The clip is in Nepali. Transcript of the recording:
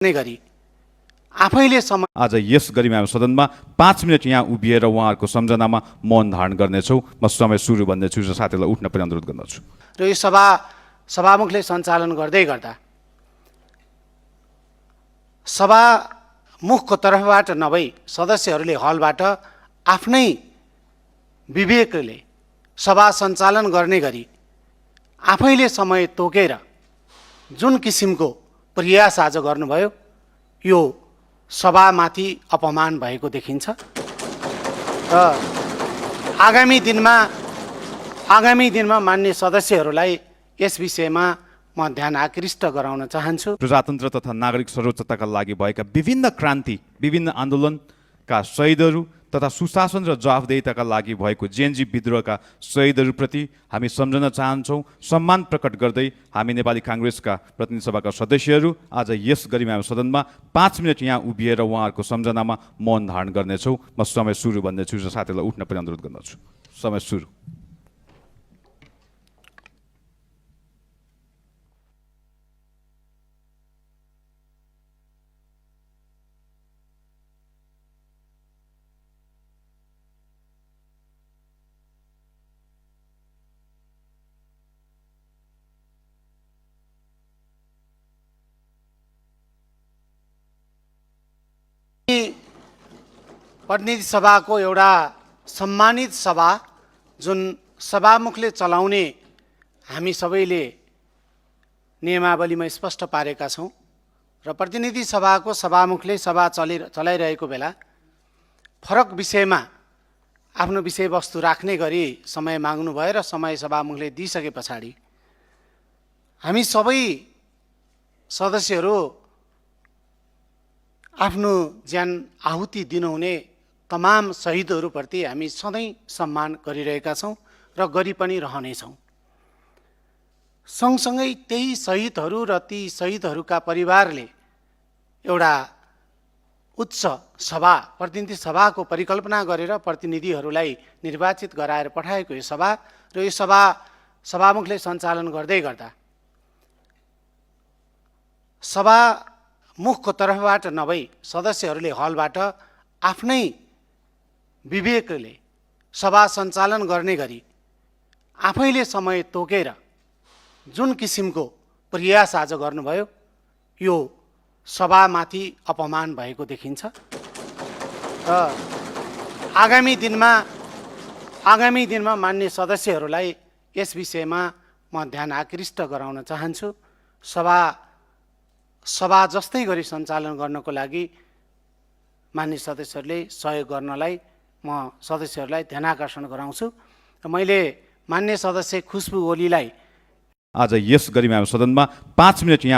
गरी आफैले समय आज यस गरिमाको सदनमा 5 मिनट यहाँ उभिएर उहाँहरूको सम्झनामा मौन धारण गर्नेछौँ। म समय सुरु भन्दैछु र साथीलाई उठ्न पनि अनुरोध गर्दछु। र यो सभामुखले सञ्चालन गर्दै गर्दा सभामुखको तर्फबाट नभई सदस्यहरूले हलबाट आफ्नै विवेकले सभा सञ्चालन गर्ने गरी आफैले समय तोकेर जुन किसिमको प्रयास आज गर्नुभयो यो सभामाथि अपमान भएको देखिन्छ र आगामी दिनमा मान्य सदस्यहरूलाई यस विषयमा म ध्यान आकृष्ट गराउन चाहन्छु। प्रजातन्त्र तथा नागरिक सर्वोच्चताका लागि भएका विभिन्न क्रान्ति, विभिन्न आन्दोलनका शहीदहरू तथा सुशासन र जवाफदेहिताका लागि भएको जेएनजी विद्रोहका शहीदहरूप्रति हामी सम्झन चाहन्छौँ। सम्मान प्रकट गर्दै हामी नेपाली काङ्ग्रेसका प्रतिनिधि सभाका सदस्यहरू आज यस गरिमाको सदनमा 5 मिनट यहाँ उभिएर उहाँहरूको सम्झनामा मौन धारण गर्नेछौँ। म समय सुरु भन्दैछु र साथीलाई उठ्न पनि अनुरोध गर्दछु। समय सुरु। प्रतिनिधि सभाको एउटा सम्मानित सभा जुन सभामुखले चलाउने हामी सबैले नियमावलीमा स्पष्ट पारेका छौँ र प्रतिनिधि सभाको सभामुखले सभा चलाइरहेको बेला फरक विषयमा आफ्नो विषयवस्तु राख्ने गरी समय माग्नुभयो र समय सभामुखले दिइसके पछाडि हामी सबै सदस्यहरू आफ्नो ज्यान आहुति दिनुहुने तमाम शहीदहरूप्रति हामी सधैँ सम्मान गरिरहेका छौँ र गरि पनि रहनेछौँ। सँगसँगै त्यही शहीदहरू र ती शहीदहरूका परिवारले एउटा उच्च सभा, प्रतिनिधि सभाको परिकल्पना गरेर प्रतिनिधिहरूलाई निर्वाचित गराएर पठाएको यो सभा र यो सभामुखले सञ्चालन गर्दै गर्दा सभामुखको तर्फबाट नभई सदस्यहरूले हलबाट आफ्नै विवेकले सभा सञ्चालन गर्ने गरी आफैले समय तोकेर जुन किसिमको प्रयास आज गर्नुभयो यो सभामाथि अपमान भएको देखिन्छ र आगामी दिनमा मान्य सदस्यहरूलाई यस विषयमा म ध्यान आकृष्ट गराउन चाहन्छु। सभा जस्तै गरी सञ्चालन गर्नको लागि मान्य सदस्यहरूले सहयोग गर्नलाई म सदस्यहरूलाई ध्यानाकर्षण गराउँछु। मैले मान्य सदस्य खुशबु ओलीलाई आज यस गरिमाको सदनमा 5 मिनट यहाँ